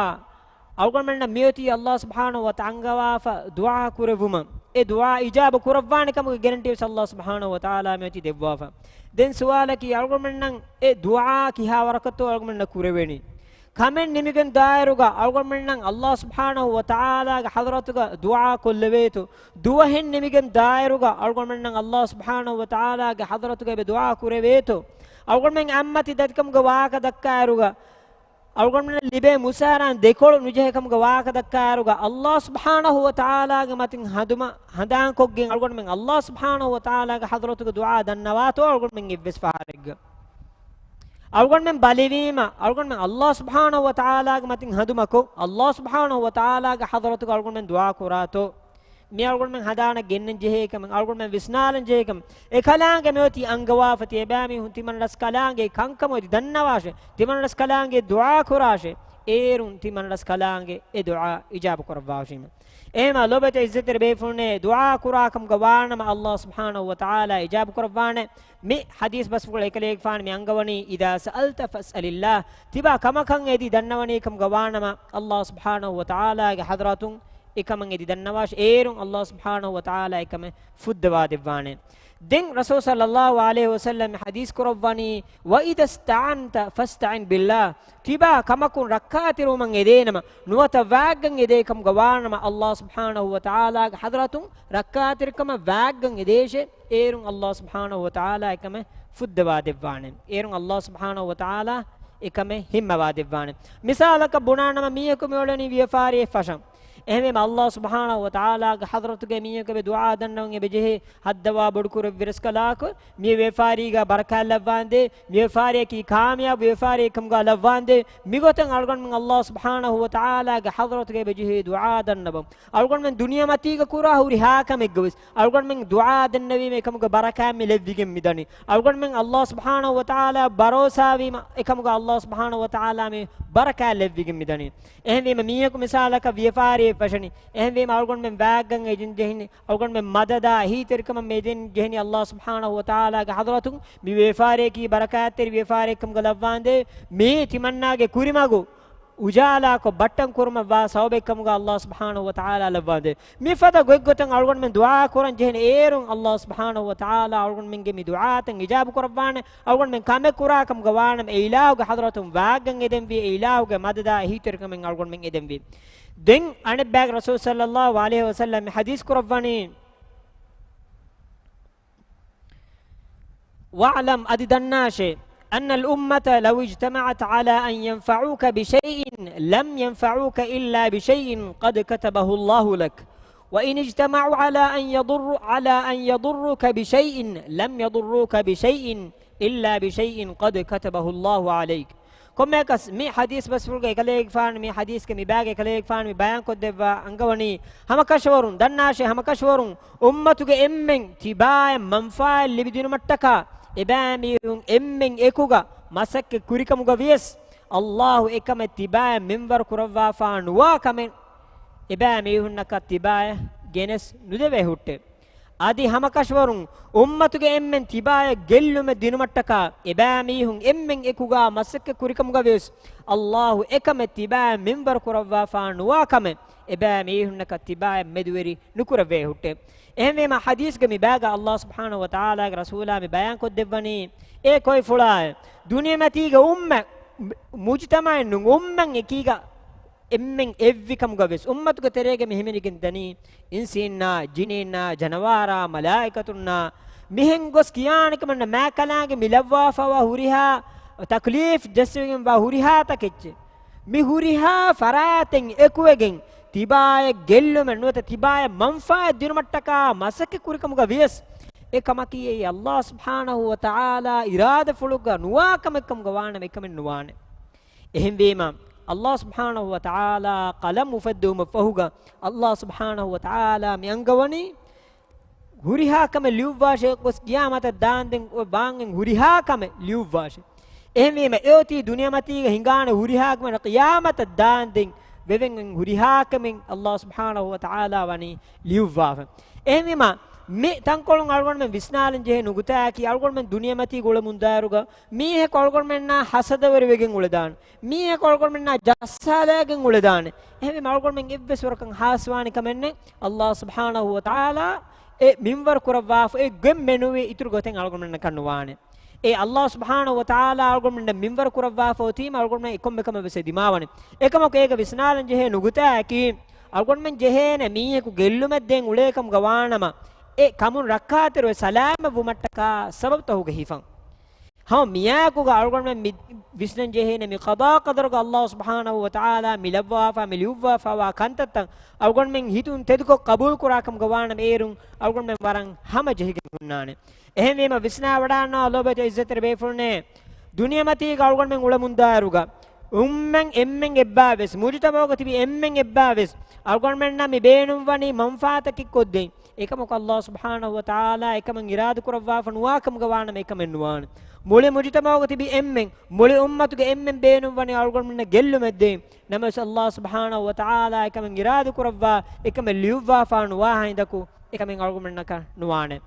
އަޅުގަނޑުމެންނަށް މިއޮތީ ﷲ ސުބްޙާނަހޫ ވަތަޢާލާ އަންގަވާފަ ދުޢާ ކުރެއްވުމަށް. އެ ދުޢާ އިޖާބަ ކުރައްވާނެ ކަމުގެ ގެރެންޓީ ވެސް ﷲ ސުބްޙާނަހޫ ވަތަޢާލާ މިއޮތީ ދެއްވާފަ. ދެން ސުވާލަކީ، އަޅުގަނޑުމެންނަށް އެ ދުޢާ ކިހާ ވަރަކަށްތޯ އަޅުގަނޑުމެންނަށް ކުރެވޭނީ؟ ކަމެއް ނިމިގެން ދާއިރުގަ އަޅުގަނޑުމެންނަށް ﷲ ސުބްޙާނަހޫ ވަތަޢާލާގެ ޙަޟްރަތުގަ ދުޢާ ކޮށްލެވޭތޯ؟ ދުވަހެއް ނިމިގެން ދާއިރުގަ އަޅުގަނޑުމެންނަށް ﷲ ސުބްޙާނަހޫ ވަތަޢާލާގެ ޙަޟްރަތުގަ އެބަ ދުޢާ ކުރެވޭތޯ؟ އަޅުގަނޑުމެން އަތްމަތި ދަތިކަމުގެ ވާހަކަ ދައްކާއިރުގަ އަޅުގަނޑުމެންނަށް ލިބޭ މުސާރައިން ދެކޮޅު ނުޖެހޭ ކަމުގެ ވާހަކަ ދައްކާއިރުގަ، ﷲ ސުބްޙާނަހޫ ވަތަޢާލާގެ މަތިން ހަނދުމަ ހަނދާންކޮށްގެން އަޅުގަނޑުމެން ﷲ ސުބްޙާނަހޫ ވަތަޢާލާގެ ޙަޟްރަތުގަ ދުޢާ ދަންނަވާތޯ އަޅުގަނޑުމެން އެއްވެސް ފަހަރެއްގަ. އަޅުގަނޑުމެން ބަލިވީމަ، އަޅުގަނޑުމެން ﷲ ސުބްޙާނަހޫ ވަތަޢާލާގެ މަތިން ހަނދުމަކޮށް، ﷲ ސުބްޙާނަހޫ ވަތަޢާލާގެ ޙަޟްރަތުގަ އަޅުގަނޑުމެން ދުޢާ ކުރާތޯ؟ މި އަޅުގަނޑުމެން ހަނދާނަށް ގެންނަން ޖެހޭ ކަމެއް، އަޅުގަނޑުމެން ވިސްނާލަން ޖެހޭ ކަމެއް. އެކަލާނގެ މިއޮތީ އަންގަވާފަ ތިޔަބައިމީހުން ތިމަންރަސްކަލާނގެ ކަންކަމު އެދި ދަންނަވާށޭ، ތިމަންރަސްކަލާނގެ ދުޢާ ކުރާށޭ. އޭރުން ތިމަންރަސްކަލާނގެ އެ ދުޢާ އިޖާބަ ކުރައްވާށީމެ. އެހެމަ ލޮބުވެތި ޢިއްޒަތްތެރި ބޭފުޅުންނޭ، ދުޢާ ކުރާ ކަމުގަ ވާނަމަ ﷲ ސުބްޙާނަހޫ ވަތަޢާލާ އިޖާބަ ކުރައްވާނެ. މި ޙަދީޘް ބަސްފުޅު އެކަލޭގެފާނު މި އަންގަވަނީ، "إذا سألت فاسأل الله." ތިބާ ކަމަކަށް އެދި ދަންނަވަނީ ކަމުގަ ވާނަމަ، ﷲ ސުބްޙާނަހޫ ވަތަޢާލާގެ ޙަޟްރަތުން އެކަމަށް އެދި ދަންނަވާށޭ. އޭރުން ﷲ ސުބްޙާނަހޫ ވަތަޢާލާ އެކަމެއް ފުއްދަވާ ދެއްވާނެ. ދެން ރަސޫލު ޞައްލައްލާހު ޢަލައިހި ވަސައްލަމް ޙަދީޘް ކުރައްވަނީ، "وإذا استعنت فاستعن بالله." ތިބާ ކަމަކުން ރައްކާތެރިވުމަށް އެދޭނަމަ، ނުވަތަ ވާގްގަން އެދޭ ކަމުގަ ވާނަމަ، ﷲ ސުބްޙާނަހޫ ވަތަޢާލާގެ ޙަޟްރަތުން ރައްކާތެރިކަމަށް ވާގްގަން އެދޭށޭ. އޭރުން ﷲ ސުބްޙާނަހޫ ވަތަޢާލާ އެކަމެއް ފުއްދަވާ ދެއްވާނެ. އޭރުން ﷲ ސުބްޙާނަހޫ ވަތަޢާލާ އެކަމެއް ހިންމަވާ ދެއްވާނެ. މިސާލަކަށް ބުނާނަމަ، މީހަކު މިއުޅެނީ ވިޔަފާރިއެއް ފަށަން. އެހެންވީމަ، ﷲ ސުބްޙާނަހޫ ވަތަޢާލާގެ ޙަޟްރަތުގައި މީހަކު އެބަ ދުޢާ ދަންނަވަން އެބަ ޖެހޭ، ހައްދަވާ ބޮޑުކުރެއްވި ރަސްކަލާކޮ، މި ވިޔަފާރީގަ ބަރަކާތް ލައްވާނދޭ، މި ވިޔަފާރިއަކީ ކާމިޔާބު ވިޔަފާރިއެއް ކަމުގަ ލައްވާނދޭ. މިގޮތަށް އަޅުގަނޑުމެން ﷲ ސުބްޙާނަހޫ ވަތަޢާލާގެ ޙަޟްރަތުގައި އެބަ ޖެހޭ ދުޢާ ދަންނަވަން. އަޅުގަނޑުމެން ދުނިޔެމަތީގަ ކުރާ ހުރިހާ ކަމެއްގަ ވެސް އަޅުގަނޑުމެން ދުޢާ ދެންނެވީމަ އެކަމުގެ ބަރަކާތް މި ލެއްވިގެން މިދަނީ. އަޅުގަނޑުމެން ﷲ ސުބްޙާނަހޫ ވަތަޢާލާ ބަރޯސާވީމަ އެކަމުގަ ﷲ ސުބްޙާނަހޫ ވަތަޢާލާ މި ބަރަކާތް ލެއްވިގެން މިދަނީ. އެހެންވީމަ މީހަކު މިސާލަކަށް ވިޔަފާރިއެއް ފަށަނީ. އެހެންވީމަ އަޅުގަނޑުމެން ވާގްގަން އެދިން ޖެހެނީ. އަޅުގަނޑުމެން މަދަދާ އެހީތެރިކަމަށް މި އެދިން ޖެހެނީ ﷲ ސުބްޙާނަހޫ ވަތަޢާލާގެ ޙަޟްރަތުން މި ވިޔަފާރިއަކީ ބަރަކާތްތެރި ވިޔަފާރިއެއް ކަމުގަ ލައްވާނދޭ. މީ ތިމަންނާގެ ކުރިމަގު އުޖާލާކޮށް ބައްޓަން ކުރުމަށްވާ ސަބަބެއްކަމުގަ އައްލާހު ސުބްޙާނަހު ވަތަޢާލާ ލައްވާނދޭ. މިފަދަ ގޮތްގޮތަށް އަޅުގަނޑުމެން ދުޢާ ކުރަން ޖެހޭނެ އޭރުން އައްލާހު ސުބްޙާނަހު ވަތަޢާލާ އަޅުގަނޑުމެންގެ މި ދުޢާތައް އިޖާބަ ކުރައްވާނެ. އަޅުގަނޑުމެން ކަމެއް ކުރާ ކަމުގަ ވާނަމަ، އެ އިލާހުގެ ޙަޟްރަތުން ވާގަން އެދެންވީ، އެ އިލާހުގެ މަދަދާ އެހީތެރިކަމެއް އަޅުގަނޑުމެން އެދެންވީ. ދެން އަނެއްބައިގެ ރަސޫލު ޞައްލައްލާހު ޢަލައިހި ވަސައްލަމް މި ޙަދީޘް ކުރައްވަނީ، واعلم، އަދި ދަންނާށޭ، أن الأمة لو اجتمعت على أن ينفعوك بشيء لم ينفعوك إلا بشيء قد كتبه الله لك، وإن اجتمعوا على أن يضروا، على أن يضروك بشيء لم يضروك بشيء إلا بشيء قد كتبه الله عليك. ކޮންމެއަކަސް މި ޙަދީޘް ބަސްފުޅުގަ އެކަލޭގެފާނު، މި ޙަދީޘްގެ މި ބައިގެ އެކަލޭގެފާނު މި ބަޔާންކޮށްދެއްވާ އަންގަވަނީ، ހަމަކަށަވަރުން ދަންނާށޭ، ހަމަކަށަވަރުން އުއްމަތުގެ އެންމެން ތިބާއަށް މަންފާއެއް ލިބިދިނުމަށްޓަކާ، އެބައިމީހުން އެންމެން އެކުގަ މަސައްކަތް ކުރިކަމުގަ ވިޔަސް، އައްލާހު އެކަމެއް ތިބާއަށް މިންވަރު ކުރައްވާފާ ނުވާ ކަމެއް އެބައިމީހުންނަކަށް ތިބާއަށް ގެނެސް ނުދެވޭ ހުއްޓޭ. އަދި ހަމަކަށަވަރުން އުއްމަތުގެ އެންމެން ތިބާއަށް ގެއްލުމެއް ދިނުމަށްޓަކާ، އެބައިމީހުން އެންމެން އެކުގަ މަސައްކަތް ކުރިކަމުގަ ވިޔަސް، އައްލާހު އެކަމެއް ތިބާއަށް މިންވަރު ކުރައްވާފާ ނުވާ ކަމެއް އެބައިމީހުންނަކަށް ތިބާއަށް މެދުވެރި ނުކުރެވޭ ހުއްޓޭ. އެހެންވީމަ، ޙަދީޘްގެ މި ބައިގަ އައްލާހު ސުބްޙާނަހު ވަތަޢާލާގެ ރަސޫލާ މި ބަޔާންކޮށްދެއްވަނީ، އޭ ކޮއިފުޅާއޭ، ދުނިޔެމަތީގަ އުއްމަތް، މުޖުތަމަޢެއް ނޫން، އުއްމަތް އެކީގަ އެންމެން އެއްވިކަމުގަ ވެސް، އުއްމަތުގެ ތެރޭގަ މި ހިމެނިގެން ދަނީ، އިންސީންނާ، ޖިނީންނާ، ޖަނަވާރާ، މަލާއިކަތުންނާ، މިހެން ގޮސް ކިޔާނެ ކަމަށް މާތްކަލާނގެ މި ލައްވާފަވާ ހުރިހާ ތަކްލީފް ޖެއްސެވިގެންވާ ހުރިހާ ތަކެއްޗެއް. މި ހުރިހާ ފަރާތެއް އެކުވެގެން ތިބާއަށް ގެއްލުމެއް ނުވަތަ ތިބާއަށް މަންފާއެއް ދިނުމަށްޓަކާ މަސައްކަތް ކުރިކަމުގަ ވިޔަސް، އެ ކަމަކީ އެއީ އައްލާހު ސުބްޙާނަހު ވަތަޢާލާ އިރާދަފުޅުގަ ނުވާ ކަމެއްކަމުގަ ވާނަމަ އެކަމެއް ނުވާނެ. އެހެންވީމަ، އައްލާހު ސުބްޙާނަހު ވަތަޢާލާ ޤަލަމް އުފެއްދެވުމަށްފަހުގަ، އައްލާހު ސުބްޙާނަހު ވަތަޢާލާ މި އަންގަވަނީ، ހުރިހާ ކަމެއް ލިޔުއްވާށޭ ގޮސް ޤިޔާމަތަށް ދާންދެން އޮތް ވާން ހުރިހާ ކަމެއް ލިޔުއްވާށޭ. އެހެންވީމަ، އެއޮތީ ދުނިޔެމަތީގަ ހިނގާނެ ހުރިހާ ކަމެއް ޤިޔާމަތަށް ދާންދެން ވެވެން ހުރިހާ ކަމެއް އައްލާހު ސުބްޙާނަހު ވަތަޢާލާ ވަނީ ލިޔުއްވާފަ. އެހެންވީމަ، މި ތަންކޮޅުން އަޅުގަނޑުމެން ވިސްނާލަން ޖެހޭ ނުކުތާއަކީ، އަޅުގަނޑުމެން ދުނިޔެމަތީގަ އުޅެމުންދާއިރުގަ މީހަކު އަޅުގަނޑުމެންނާ ހަސަދަވެރިވެގެން އުޅެދާނެ. މީހަކު އަޅުގަނޑުމެންނާ ޖައްސާލައިގެން އުޅެދާނެ. އެހެންވީމަ އަޅުގަނޑުމެން އެއްވެސް ވަރަކަށް ހާސްވާނެ ކަމެއް ނެތް. އައްލާހު ސުބްޙާނަހު ވަތަޢާލާ އެ މިންވަރު ކުރައްވާފަ އެ ގޮތް މެނުވީ އިތުރު ގޮތެއް އަޅުގަނޑުމެންނަކަށް ނުވާނެ. އެ އައްލާހު ސުބްޙާނަހު ވަތަޢާލާ އަޅުގަނޑުމެންނަށް މިންވަރު ކުރައްވާފަ އޮތީމަ އަޅުގަނޑުމެން އެކޮންމެ ކަމެއް ވެސް ދިމާވާނެ. އެކަމަކު އޭގަ ވިސްނާލަން ޖެހޭ ނުކުތާއަކީ، އަޅުގަނޑުމެން ޖެހޭނެ މީހަކު ގެއްލުމެއް ދޭން އުޅޭ ކަމުގަ ވާނަމަ، އެ ކަމުން ރައްކާތެރިވެ ސަލާމަތްވުމަށްޓަކާ ސަބަބުތަކުގެ ހިފަން. ހަމަ މިއާއެކުގަ އަޅުގަނޑުމެން މި ވިސްނަން ޖެހޭނެ މި ޤަޟާ ޤަދަރުގަ އައްލާހު ސުބްޙާނަހު ވަތަޢާލާ މި ލައްވާފާ، މި ލިޔުއްވާފާވާ ކަންތައްތައް އަޅުގަނޑުމެން ހިތުން ތެދުކޮށް ޤަބޫލު ކުރާ ކަމުގަ ވާނަމަ، އޭރުން އަޅުގަނޑުމެން ވަރަށް ހަމަޖެހިގެން ހުންނާނެ. އެހެންވީމަ، ވިސްނާވަޑާންނަވާ ލޯބިވެތި އިއްޒަތްތެރި ބޭފުޅުންނޭ، ދުނިޔެމަތީގަ އަޅުގަނޑުމެން އުޅެމުންދާއިރުގަ އުއްމަތް އެންމެން އެއްބާވެސް، މުޖުތަމަޢުގަ ތިބި އެންމެން އެއްބާވެސް އަޅުގަނޑުމެންނަށް މި ބޭނުންވަނީ މަންފާތަކެއް ކޮށްދޭން. އެކަމަކު އައްލާހު ސުބްޙާނަހު ވަތަޢާލާ އެކަމެއް އިރާދަ ކުރައްވާފަ ނުވާ ކަމުގަ ވާނަމަ އެކަމެއް ނުވާނެ. މުޅި މުޖުތަމަޢުގަ ތިބި އެންމެން، މުޅި އުއްމަތުގެ އެންމެން ބޭނުންވަނީ އަޅުގަނޑުމެންނަށް ގެއްލުމެއް ދޭން. ނަމަވެސް އައްލާހު ސުބްޙާނަހު ވަތަޢާލާ އެކަމެއް އިރާދަ ކުރައްވާ، އެކަމެއް ލިޔުއްވާފާ ނުވާ ހިނދަކު އެކަމެއް އަޅުގަނޑުމެންނަކަށް ނުވާނެ.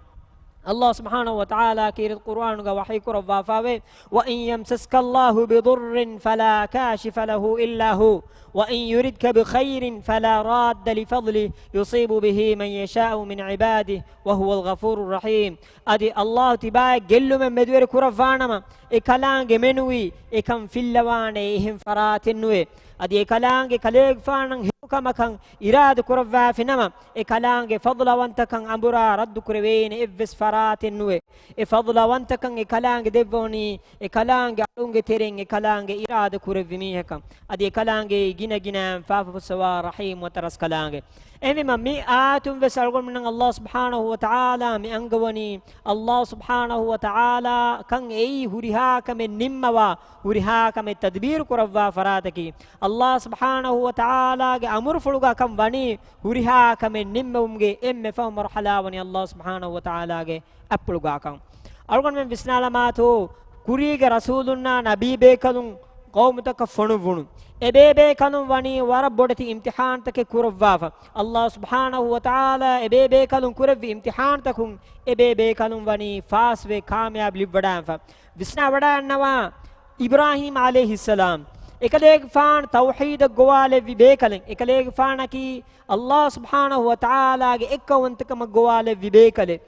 އައްލާހު ސުބްޙާނަހު ވަތަޢާލާ ކީރިތި ޤުރުއާނުގަ ވަޙީ ކުރައްވާފައިވޭ، وَإِنْ يَمْسَسْكَ اللَّهُ بِضُرٍّ فَلَا كَاشِفَ لَهُ إِلَّا هُوَ، وَإِنْ يُرِدْكَ بِخَيْرٍ فَلَا رَادَّ لِفَضْلِهِ، يُصِيبُ بِهِ مَنْ يَشَاءُ مِنْ عِبَادِهِ، وَهُوَ الْغَفُورُ الرَّحِيمُ. އަދި އައްލާހު ތިބާއަށް ގެއްލުމެއް މެދުވެރި ކުރައްވާނަމަ، އެ ކަލާނގެ މެނުވީ އެކަން ފިއްލަވާނެ އެހެން ފަރާތެއް ނުވޭ. އަދި އެ ކަލާނގެ ކަލޭގެފާނަށް ހެޔޮ ކަމަކަށް އިރާދަ ކުރައްވާފިނަމަ، އެ ކަލާނގެ ފަޟްލަވަންތަކަން އަނބުރާ ރައްދު ކުރެވޭނެ އެއްވެސް ފަރާތެއް ނުވޭ. އެ ފަޟްލަވަންތަކަން އެ ކަލާނގެ ދެއްވަވަނީ، އެ ކަލާނގެ އަޅުންގެ ތެރެއިން އެ ކަލާނގެ އިރާދަ ކުރެއްވި މީހަކަށް. އަދި އެ ކަލާނގެ ގިނަ ގިނައިން ފާފަ ފުއްސަވާ ރަޙީމް ވަ ތަރަސްކަލާނގެ. އެހެންވީމަ، މި އާޔަތުން ވެސް އަޅުގަނޑުމެންނަށް އައްލާހު ސުބްޙާނަހު ވަ ތަޢާލާ މި އަންގަވަނީ، އައްލާހު ސުބްޙާނަހު ވަ ތަޢާލާ ކަން އެއީ ހުރިހާ ކަމެއް ނިންމަވާ، ހުރިހާ ކަމެއް ތަދްބީރު ކުރައްވާ ފަރާތަކީ. އައްލާހު ސުބްޙާނަހު ވަ ތަޢާލާގެ އަމުރުފުޅުގަ ކަން ވަނީ ހުރިހާ ކަމެއް ނިންމެވުމުގެ އެންމެ ފަހު މަރުޙަލާ ވަނީ އައްލާހު ސުބްޙާނަހު ވަ ތަޢާލާގެ އަތްޕުޅުގަކަން. އަޅުގަނޑުމެން ވިސްނާލަމާތޯ، ކުރީގެ ރަސޫލުންނާ ނަބީބޭކަލުން ޤައުމުތަކަށް ފޮނުއްވުނު. އެބޭބޭކަލުން ވަނީ ވަރަށް ބޮޑެތި އިމްތިޙާންތަކެއް ކުރައްވާފަ. އައްލާހު ސުބްޙާނަހު ވަ ތަޢާލާ އެބޭބޭކަލުން ކުރެއްވި އިމްތިޙާންތަކުން އެބޭބޭކަލުން ވަނީ ފާސްވެ ކާމިޔާބު ލިބިވަޑާންފަ. ވިސްނާވަޑާންނަވާ، އިބްރާހީމް ޢަލައިހިއްސަލާމް އެކަލޭގެފާނު ތައުޙީދަށް ގޮވާލެއްވި ބޭކަލެއް. އެކަލޭގެފާނަކީ ﷲ ސުބްޙާނަހު ވަތަޢާލާގެ އެއްކައުވަންތަކަމަށް ގޮވާލެއްވި ބޭކަލެއް.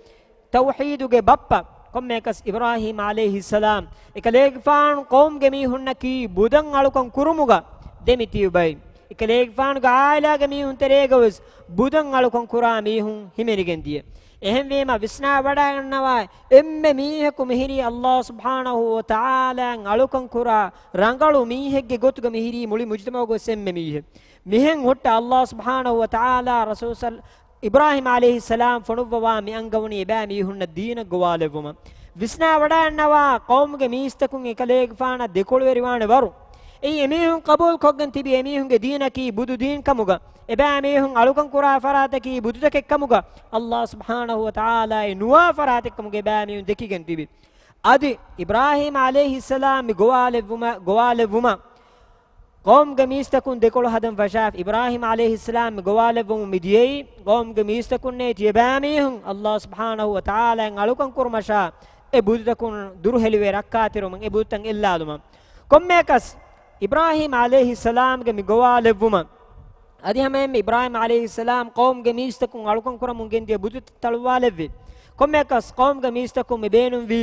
ތައުޙީދުގެ ބައްޕަ. ކޮންމެއަކަސް އިބްރާހީމް ޢަލައިހިއްސަލާމް އެކަލޭގެފާނު ޤައުމުގެ މީހުންނަކީ ބުދަށް އަޅުކަން ކުރުމުގަ ދެމިތިބި ބައެއް. އެކަލޭގެފާނުގެ ޢާއިލާގެ މީހުން ތެރޭގަވެސް ބުދަށް އަޅުކަން ކުރާ މީހުން ހިމެނިގެން ދިޔަ. އެހެންވީމަ ވިސްނާވަޑައިގަންނަވާ، އެންމެ މީހަކު މިހިރީ ﷲ ސުބްޙާނަހު ވަތަޢާލާއަށް އަޅުކަން ކުރާ ރަނގަޅު މީހެއްގެ ގޮތުގަ މިހިރީ މުޅި މުޖްތަމަޢުގަވެސް އެންމެ މީހެއް. މިހެން ހުއްޓަ ﷲ ސުބްޙާނަހު ވަތަޢާލާ ރަސޫލު ސަލް-، އިބްރާހީމް ޢަލައިހިއްސަލާމް ފޮނުއްވަވާ މި އަންގަވަނީ އެބައިމީހުންނަށް ދީނަށް ގޮވާލެއްވުމަށް. ވިސްނާވަޑައިގަންނަވާ، ޤައުމުގެ މީސްތަކުން އެކަލޭގެފާނަށް ދެކޮޅުވެރިވާނެ ވަރު. އެއީ އެމީހުން ޤަބޫލުކޮށްގެން ތިބި އެމީހުންގެ ދީނަކީ ބުދު ދީން ކަމުގަ، އެބައިމީހުން އަޅުކަން ކުރާ ފަރާތަކީ ބުދުތަކެއް ކަމުގަ، ﷲ ސުބްޙާނަހު ވަތަޢާލާ އެ ނުވާ ފަރާތެއް ކަމުގަ އެބައިމީހުން ދެކިގެން ތިބި. އަދި އިބްރާހީމް ޢަލައިހިއްސަލާމް މި ގޮވާލެއްވުމަށް، ގޮވާލެއްވުމަށް ޤައުމުގެ މީސްތަކުން ދެކޮޅު ހަދަން ފަށާފި. އިބްރާހީމް ޢަލައިހިއްސަލާމް މި ގޮވާލެއްވުމުން މި ދިޔައީ، ޤައުމުގެ މީސްތަކުންނޭ ތިޔަބައިމީހުން ﷲ ސުބްޙާނަހު ވަތަޢާލާއަށް އަޅުކަން ކުރުމަށާ އެ ބުދުތަކުން ދުރުހެލިވެ ރައްކާތެރިވުމަށް، އެ ބުދުތައް އެއްލާލުމަށް. ކޮންމެއަކަސް އިބްރާހީމް ޢަލައިހިއްސަލާމްގެ މި ގޮވާލެއްވުމަށް އަދި ހަމައެންމެ އިބްރާހީމް ޢަލައިހިއްސަލާމް ޤައުމުގެ މީސްތަކުން އަޅުކަން ކުރަމުން ގެންދިޔަ ބުދުތައް ތަޅުއްވާލެއްވި. ކޮންމެއަކަސް ޤައުމުގެ މީސްތަކުން މި ބޭނުންވީ،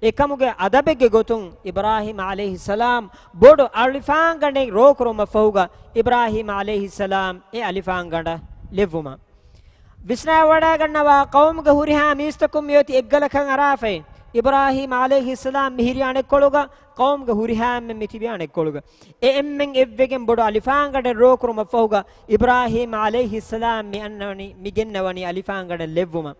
އެކަމުގެ އަދަބެއްގެ ގޮތުން އިބްރާހީމް ޢަލައިހިއްސަލާމް ބޮޑު އަލިފާންގަނޑެއް ރޯކުރުމަށްފަހުގަ އިބްރާހީމް ޢަލައިހިއްސަލާމް އެ އަލިފާންގަނޑަށް ލެއްވުމަށް. ވިސްނާވަޑައިގަންނަވާ، ޤައުމުގެ ހުރިހާ މީސްތަކުން މިއޮތީ އެއްގަލަކަށް އަރާފައި. އިބްރާހީމް ޢަލައިހިއްސަލާމް މިހިރީ އަނެއްކޮޅުގަ، ޤައުމުގެ ހުރިހާ އެންމެން މިތިބީ އަނެއްކޮޅުގަ. އެ އެންމެން އެއްވެގެން ބޮޑު އަލިފާންގަނޑެއް ރޯކުރުމަށްފަހުގަ، އިބްރާހީމް ޢަލައިހިއްސަލާމް މި އަންނަވަނީ، މި ގެންނަވަނީ އަލިފާންގަނޑަށް ލެއްވުމަށް.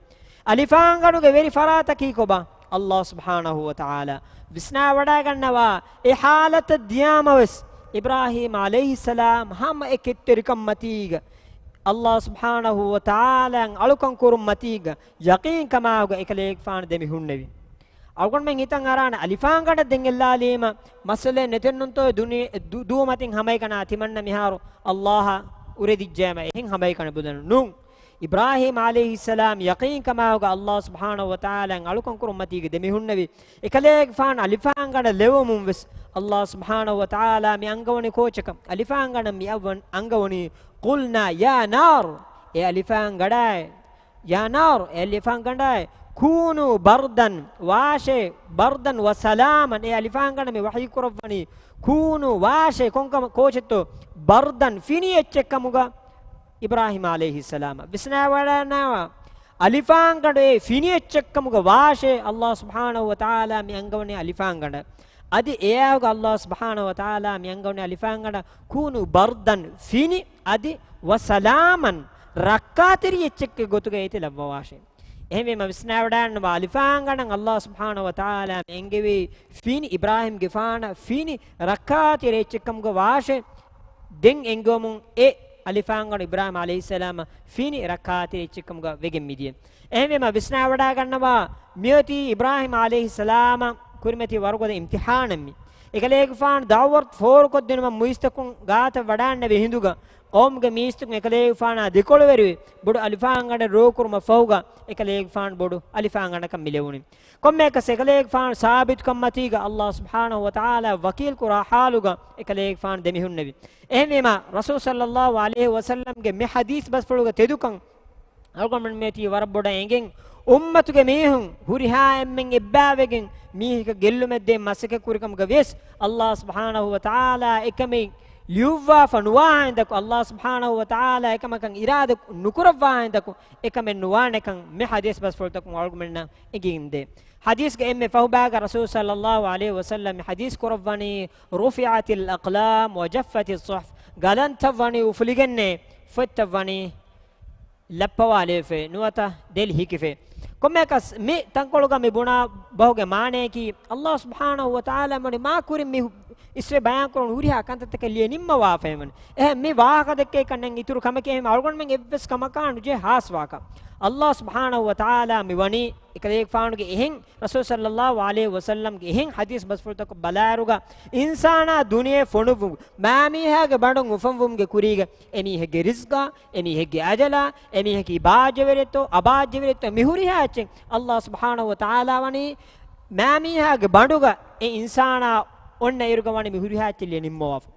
އަލިފާންގަނޑުގެ ވެރި ފަރާތަކީ ކޮބާ؟ ﷲ ސުބްޙާނަހު ވަތަޢާލާ. ވިސްނާވަޑައިގަންނަވާ، އެ ޙާލަތަށް ދިޔާމަވެސް، އިބްރާހީމް ޢަލައިހިއްސަލާމް ހަމަ އެ ކެތްތެރިކަން މަތީގަ، ﷲ ސުބްޙާނަހު ވަތަޢާލާއަށް އަޅުކަން ކުރުން މަތީގަ، ޔަޤީންކަމާގަ އެކަލޭގެފާނު ދެމި ހުންނެވި. އަޅުގަނޑުމެން ހިތަށް އަރާނެ އަލިފާންގަނޑަށް ދެން އެއްލާލީމަ، މައްސަލައެއް ނެތެއްނުންތޯ ދުނި-، ދު-، ދޫ މަތިން ހަމައެކަނާ ތިމަންނަ މިހާރު ﷲ އަށް އުރެދިއްޖައިމަ އެހެން ހަމައެކަނި ބުދަން ނޫން. އިބްރާހީމް ޢަލައިހިއްސަލާމް ޔަޤީންކަމާގަ ﷲ ސުބްޙާނަހު ވަތަޢާލާއަށް އަޅުކަން ކުރުން މަތީގަ ދެމި ހުންނެވި. އެކަލޭގެފާނު އަލިފާންގަނޑަށް ލެވުމުން ވެސް ﷲ ސުބްޙާނަހު ވަތަޢާލާ މި އަންގަވަނީ ކޯޗަކަށް؟ އަލިފާންގަނޑަށް މި އައްވަން-، އަންގަވަނީ، قُلْنَا يَا نَارُ، އޭ އަލިފާންގަނޑާއޭ، يَا نَارُ، އޭ އަލިފާންގަނޑާއޭ، كُونِي بَرْدًا، ވާށޭ، بَرْدًا وَسَلَامًا، އޭ އަލިފާންގަނޑަށް މި ވަޙީ ކުރައްވަނީ، كُونِي، ވާށޭ، ކޮންކަމަށް؟ ކޯޗެއްތޯ؟ بَرْدًا، ފިނި އެއްޗެއްކަމުގަ، އިބްރާހީމް ޢަލައިހިއްސަލާމަށް. ވިސްނާވަޑައިގަންނަވާ، އަލިފާންގަނޑު އެ ފިނި އެއްޗެއްކަމުގަ ވާށޭ، ﷲ ސުބްޙާނަހު ވަތަޢާލާ މި އަންގަވަނީ އަލިފާންގަނޑަށް. އަދި އެއާއެކު ﷲ ސުބްޙާނަހު ވަތަޢާލާ މި އަންގަވަނީ އަލިފާންގަނޑަށް، كُونِي بَرْدًا، ފިނި، އަދި، وَسَلَامًا، ރައްކާތެރި އެއްޗެއްގެ ގޮތުގައި އޭތި ލައްވަވާށޭ. އެހެންވީމަ ވިސްނާވަޑައިގަންނަވާ، އަލިފާންގަނޑަށް ﷲ ސުބްޙާނަހު ވަތަޢާލާ މި އެންގެވީ ފިނި، އިބްރާހީމްގެފާނަށް ފިނި ރައްކާތެރި އެއްޗެއްކަމުގަ ވާށޭ. ދެން އެންގެވުމުން އެ އަލިފާންގަނޑު އިބްރާހީމް ޢަލައިހިއްސަލާމަށް ފިނި ރައްކާތެރި އެއްޗެއްކަމުގަ ވެގެން މިދިޔަ. އެހެންވީމަ ވިސްނާވަޑައިގަންނަވާ، މިއޮތީ އިބްރާހީމް ޢަލައިހިއްސަލާމަށް ކުރިމަތި ވަރުގަދަ އިމްތިޙާނެއް މި. އެކަލޭގެފާނު ދަޢުވަތު ފޯރުކޮށްދިނުމަށް މުއިސްތަކުން ގާތަށް ވަޑައިގަންނެވި ހިނދުގަ، ޤައުމުގެ މީސްތަކުން އެކަލޭގެފާނާ ދެކޮޅުވެރިވެ، ބޮޑު އަލިފާންގަނޑެއް ރޯކުރުމަށްފަހުގަ، އެކަލޭގެފާނު ބޮޑު އަލިފާންގަނޑަކަށް މި ލެވުނީ. ކޮންމެއަކަސް އެކަލޭގެފާނު ސާބިތުކަން މަތީގަ ﷲ ސުބްޙާނަހު ވަތަޢާލާ ވަކީލް ކުރާ ޙާލުގަ އެކަލޭގެފާނު ދެމިހުންނެވި. އެހެންވީމަ، ރަސޫލު ޞައްލައްލާހު ޢަލައިހި ވަސައްލަމްގެ މި ޙަދީޘް ބަސްފުޅުގެ ތެދުކަން އަޅުގަނޑުމެން މިއޮތީ ވަރަށް ބޮޑަށް އެނގެން، އުއްމަތުގެ މީހުން ހުރިހާ އެންމެން އެއްބައިވެގެން މީހަކަށް ގެއްލުމެއްދޭ މަސައްކަތް ކުރިކަމުގަ ވިޔަސް، ﷲ ސުބްޙާނަހު ވަތަޢާލާ އެކަމެއް ލިޔުއްވާފަ ނުވާ ހިނދަކު، ﷲ ސުބްޙާނަހު ވަތަޢާލާ އެކަމަކަށް އިރާދަ ނުކުރައްވާ ހިނދަކު، އެކަމެއް ނުވާނެކަން މި ޙަދީޘް ބަސްފުޅުތަކުން އަޅުގަނޑުމެންނަށް އެނގިގެންދޭ. ޙަދީޘްގެ އެންމެ ފަހުބައިގަ ރަސޫލު ޞައްލައްލާހު ޢަލައިހި ވަސައްލަމް މި ޙަދީޘް ކުރައްވަނީ، رُفِعَتِ الْأَقْلَامُ وَجَفَّتِ الصُّحُفُ، ގަލަންތައް ވަނީ އުފުލިގެންނޭ، ފޮތްތައް ވަނީ ލައްޕަވާލެވިފައި، ނުވަތަ ދެލި ހިކިފައި. ކޮންމެއަކަސް މި ތަންކޮޅުގަ މި ބުނާ ބަހުގެ މާނަޔަކީ، ﷲ ސުބްޙާނަހު ވަތަޢާލާ މުޅި މާ ކުރިން މި އިސްވެ ބަޔާންކުރުނު ހުރިހާ ކަންތައްތަކެއް ލިޔެ ނިންމަވާފައިވަނީ. އެހެން މި ވާހަކަ ދެއްކޭކަށް ނެތް އިތުރު ކަމެކޭ، އެހެން އަޅުގަނޑުމެން އެއްވެސް ކަމަކާ ނުޖެހޭ ހާސްވާކަށް. ﷲ ސުބްޙާނަހު ވަތަޢާލާ މި ވަނީ އެކަލޭގެފާނުގެ އެހެން، ރަސޫލު ޞައްލައްލާހު ޢަލައިހި ވަސައްލަމްގެ އެހެން ޙަދީޘް ބަސްފުޅުތަކަށް ބަލާއިރުގަ، އިންސާނާ ދުނިޔެ ފޮނުއްވުން، މާމީހާގެ ބަނޑުން އުފަންވުމުގެ ކުރީގަ އެމީހެއްގެ ރިޒްޤާ، އެމީހެއްގެ އަޖަލާ، އެމީހަކީ ބާއްޖަވެރިއެއްތޯ، އަބާއްޖަވެރިއެއްތޯ، މި ހުރިހާ އެއްޗެއް ﷲ ސުބްޙާނަހު ވަތަޢާލާ ވަނީ މާމީހާގެ ބަނޑުގަ އެ އިންސާނާ އޮންނަ އިރުގަ ވަނީ މި ހުރިހާ އެއްޗެއް ލިޔެ ނިންމަވާފަ.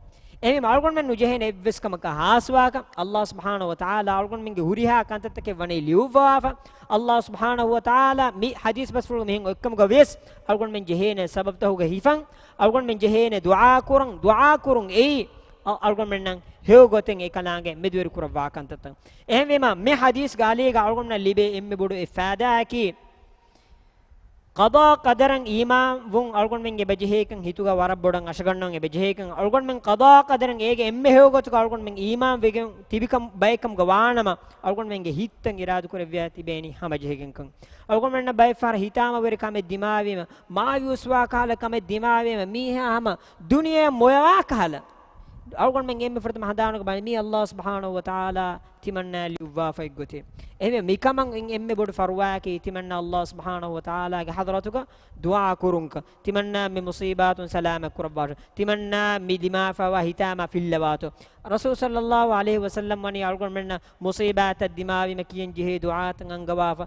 އެހެންވީމަ އަޅުގަނޑުމެން ނުޖެހޭނެ އެއްވެސް ކަމަކަށް ހާސްވާކަށް، އައްލާހު ސުބްޙާނަހު ވަތަޢާލާ އަޅުގަނޑުމެންގެ ހުރިހާ ކަންތައްތަކެއް ވަނީ ލިޔުއްވަވާފަ. އައްލާހު ސުބްޙާނަހު ވަތަޢާލާ މި ޙަދީޘް ބަސްފުޅު މިހެން އޮތްކަމުގަ ވިޔަސް އަޅުގަނޑުމެން ޖެހޭނެ ސަބަބުތަކުގަ ހިފަން، އަޅުގަނޑުމެން ޖެހޭނެ ދުޢާ ކުރަން، ދުޢާ ކުރުން އެއީ އަ-، އަޅުގަނޑުމެންނަށް ހެޔޮ ގޮތެއް އެކަލާނގެ މެދުވެރި ކުރައްވާ ކަންތައްތައް. އެހެންވީމަ މި ޙަދީޘްގެ އަލީގަ އަޅުގަނޑުމެންނަށް ލިބޭ އެންމެ ބޮޑު އެއް ފާއިދާއަކީ، ޤަޟާ ޤަދަރަށް އީމާން ވުން އަޅުގަނޑުމެންގެ އެބަޖެހޭކަން، ހިތުގަ ވަރަށް ބޮޑަށް އަށަގަންނަވަން އެބަޖެހޭކަން، އަޅުގަނޑުމެން ޤަޟާ ޤަދަރަށް އޭގެ އެންމެ ހެޔޮ ގޮތުގަ އަޅުގަނޑުމެން އީމާން ވެގެން ތިބިކަން ބައެއްކަމުގަ ވާނަމަ، އަޅުގަނޑުމެންގެ ހިތްތައް އިރާދަކުރެއްވިޔާ ތިބޭނީ ހަމަޖެހިގެންކަން. އަޅުގަނޑުމެންނަށް ބައެއް ފަހަރަށް ހިތާމަވެރި ކަމެއް ދިމާވީމަ، މާޔޫސްވާ ކަހަލަ ކަމެއް ދިމާވީމަ، މީހާ ހަމަ ދުނިޔެއަށް މޮޔަވާ ކަހަލަ، އަޅުގަނޑުމެން އެންމެ ފުރަތަމަ ހަނދާނުގަ ބަލަނީ މީ އައްލާހު ސުބްޙާނަހު ވަތަޢާލާ ތިމަންނާ ލިޔުއްވާފަ އެއްގޮތެއް. އެހެންވެ މިކަމަށް އެންމެ ބޮޑު ފަރުވާއަކީ ތިމަންނާ އައްލާހު ސުބްޙާނަހު ވަތަޢާލާގެ ޙަޟްރަތުގަ ދުޢާ ކުރުންކަން، ތިމަންނާ މި މުޞީބާތުން ސަލާމަތް ކުރައްވާށި، ތިމަންނާ މި ދިމާވާ ހިތާމާ ފިއްލަވާތޯ. ރަސޫލު ޞައްލައްލާހު ޢަލައިހި ވަސައްލަމް ވަނީ އަޅުގަނޑުމެންނަށް މުޞީބާތައް ދިމާވީމަ ކިޔަން ޖެހޭ ދުޢާތައް އަންގަވާފަ،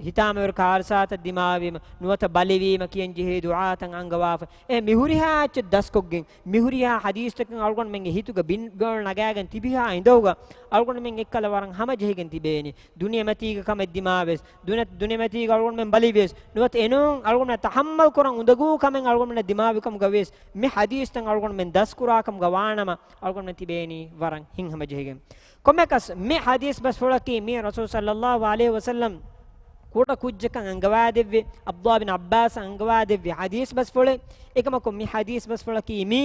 ހިތާމަވެރި ކާރިސާތައް ދިމާވީމަ، ނުވަތަ ބަލިވީމަ ކިޔަން ޖެހޭ ދުޢާތައް އަންގަވާފަ. އެ މިހުރިހާ އެއްޗެއް ދަސްކޮށްގެން، މިހުރިހާ ޙަދީޘްތަކެއް އަޅުގަނޑުމެންގެ ހިތުގަ ބިން ބޮލަށް ނަގާގެން ތިބިހާ އިނދަކުގަ އަޅުގަނޑުމެން އެއްކަލަ ވަރަށް ހަމަޖެހިގެން ތިބޭނީ. ދުނިޔެމަތީގަ ކަމެއް ދިމާވިޔަސް، ދުނި-، ދުނިޔެމަތީގަ އަޅުގަނޑުމެން ބަލިވިޔަސް، ނުވަތަ އެނޫން އަޅުގަނޑުމެން ތަޙައްމަލް ކުރަން އުނދަގޫ ކަމެއް އަޅުގަނޑުމެންނަށް ދިމާވިކަމުގަ ވިޔަސް، މި ޙަދީޘްތައް އަޅުގަނޑުމެން ދަސްކުރާކަމުގަ ވާނަމަ، އަޅުގަނޑުމެން ތިބޭނީ ވަރަށް ހިތްހަމަޖެހިގެން. ކޮންމެއަކަސް މި ޙަދީޘް ބަސްފުޅަކީ މީ ރަސޫލު ޞައްލައްލާހު ޢަލައިހި ވަސައްލަމް ކުޑަ ކުއްޖަކަށް އަންގަވާދެއްވި، ޢަބްދުﷲ ބިން ޢައްބާސް އަންގަވާދެއްވި ޙަދީޘް ބަސްފުޅެއް. އެކަމަކު މި ޙަދީޘް ބަސްފުޅަކީ މީ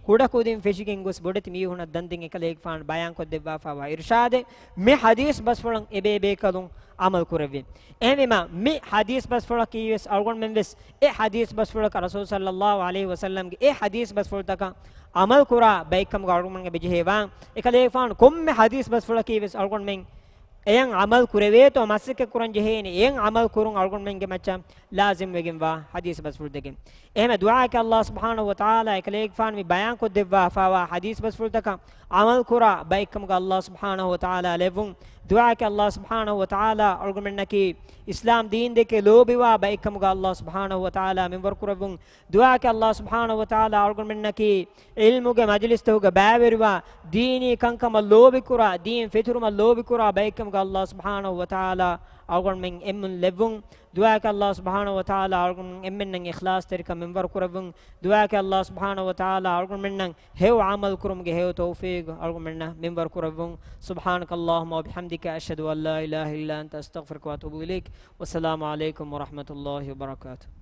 ކުޑަކުދިން ފެށިގެން ގޮސް ބޮޑެތި މީހުނަށް ދަންދެން އެކަލޭގެފާނު ބަޔާންކޮށްދެއްވާފައިވާ އިރުޝާދެއް. މި ޙަދީޘް ބަސްފުޅަށް އެބޭބޭކަލުން ޢަމަލު ކުރެއްވި. އެހެންވީމަ މި ޙަދީޘް ބަސްފުޅަކީވެސް އަޅުގަނޑުމެންވެސް އެ ޙަދީޘް ބަސްފުޅަކަށް ރަސޫލު ޞައްލައްލާހު ޢަލައިހި ވަސައްލަމްގެ އެ ޙަދީޘް ބަސްފުޅުތަކަށް ޢަމަލު ކުރާ ބައެއްކަމުގަ އަޅުގަނޑުމެން އެބަޖެހޭ ވާން. އެކަލޭގެފާނު ކޮންމެ ޙަދީޘް ބަސްފުޅަކީވެސް އަޅުގަނޑުމެން އެޔަށް ޢަމަލު ކުރެވޭތޯ މަސައްކަތް ކުރަން ޖެހޭނެ، އެޔަށް ޢަމަލު ކުރުން އަޅުގަނޑުމެންގެ މައްޗަށް ލާޒިމް ވެގެންވާ ޙަދީޘް ބަސްފުޅުތަކެއް. އެހެން ދުޢާއަކީ އައްލާހު ސުބްޙާނަހު ވަތަޢާލާ އެކަލޭގެފާނު މި ބަޔާންކޮށްދެއްވާފައިވާ ޙަދީޘް ބަސްފުޅުތަކަށް ޢަމަލު ކުރާ ބައެއްކަމުގަ އައްލާހު ސުބްޙާނަހު ވަތަޢާލާ ލެއްވުން. ދުޢާއަކީ އައްލާހު ސުބްޙާނަހު ވަތަޢާލާ އަޅުގަނޑުމެންނަކީ އިސްލާމް ދީންދެކެ ލޯބިވާ ބައެއްކަމުގަ އައްލާހު ސުބްޙާނަހު ވަތަޢާލާ މިންވަރު ކުރެއްވުން. ދުޢާއަކީ އައްލާހު ސުބްޙާނަހު ވަތަޢާލާ އަޅުގަނޑުމެންނަކީ ޢިލްމުގެ މަޖިލިސްތަކުގަ ބައިވެރިވާ، ދީނީ ކަންކަމަށް ލޯބިކުރާ، ދީން ފެތުރުމަށް ލޯބިކުރާ ބައެއްކަމުގަ އައްލާހު ސުބްޙާނަހު ވަތަޢާލާ އަޅުގަނޑުމެން އެންމެން ލެއްވުން. ދުޢާއަކީ އައްލާހު ސުބްޙާނަހު ވަތަޢާލާ އަޅުގަނޑު އެންމެންނަށް އިޚްލާޞްތެރިކަން މިންވަރު ކުރެއްވުން. ދުޢާއަކީ އައްލާހު ސުބްޙާނަހު ވަތަޢާލާ އަޅުގަނޑުމެންނަށް ހެޔޮ ޢަމަލު ކުރުމުގެ ހެޔޮ ތައުފީޤު އަޅުގަނޑުމެންނަށް މިންވަރު ކުރެއްވުން. سبحانك اللهم وبحمدك، أشهد أن لا إله إلا أنت، أستغفرك وأتوب إليك. والسلام عليكم ورحمة الله وبركاته.